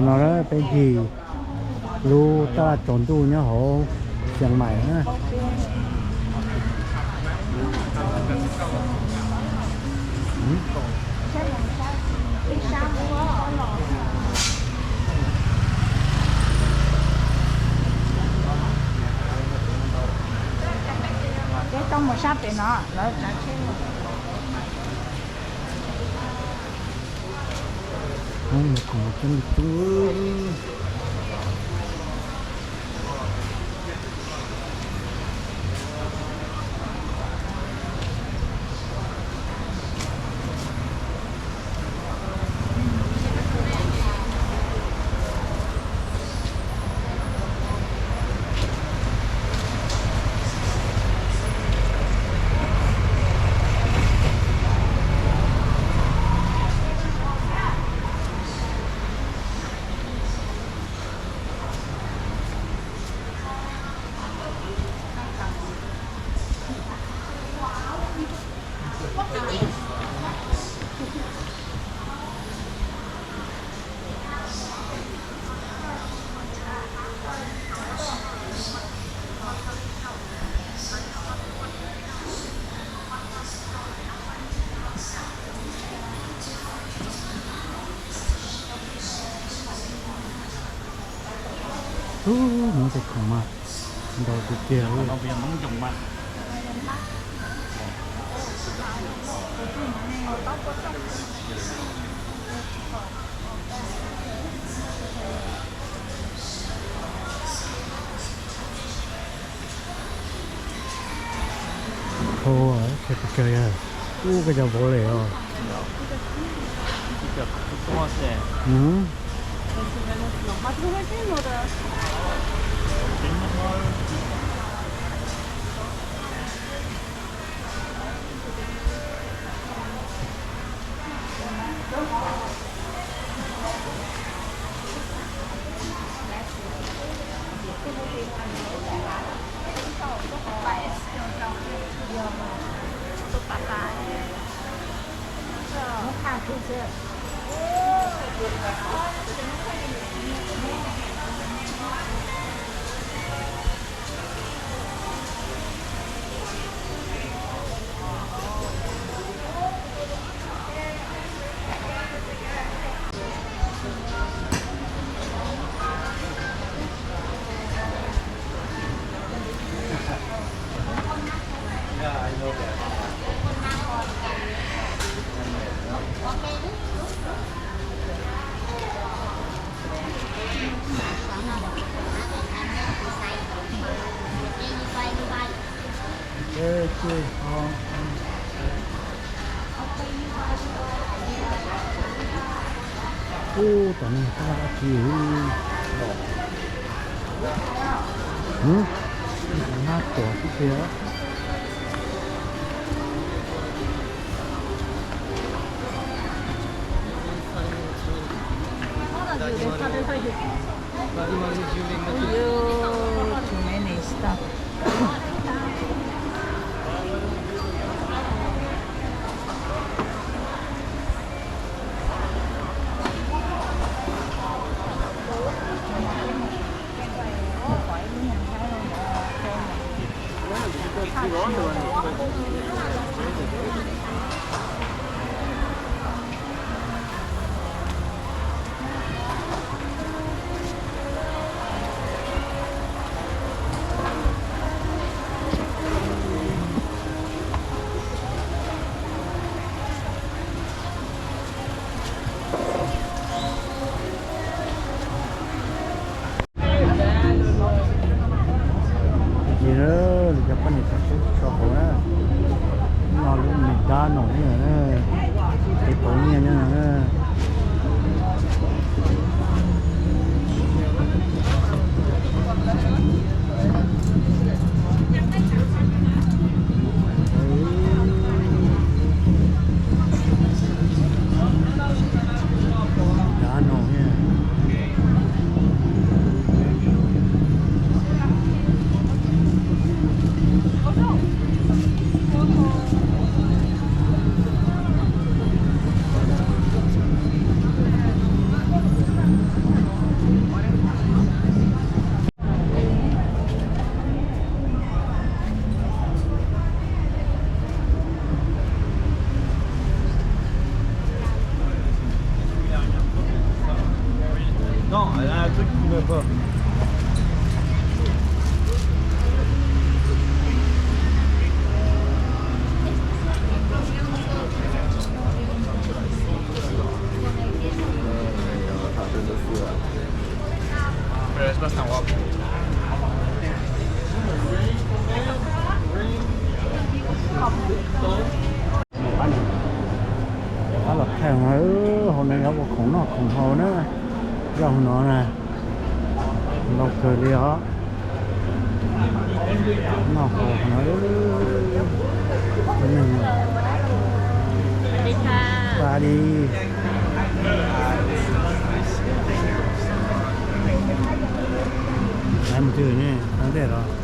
No peb ncig lub taj laj tsaus ntuj nyob hauv Xeev Maim na. Peb tau mus sab pem no lawv tsav tsheb. Khoom coob li coob. Ub, muab tej khoom mas ntau tiag tiag. Khau, koj cov vauv lawm os. Ub, tam no dab tsi? Nab tuam xwb tiag. Too many stuff. Ab los thaij hauv no, hauv no yog ua khoom noj khoom haus na. Yog hauv no na, ntau kawg li os. Noj haus hauv no. Ua li. Laiv mus twg ne, laiv ntej los?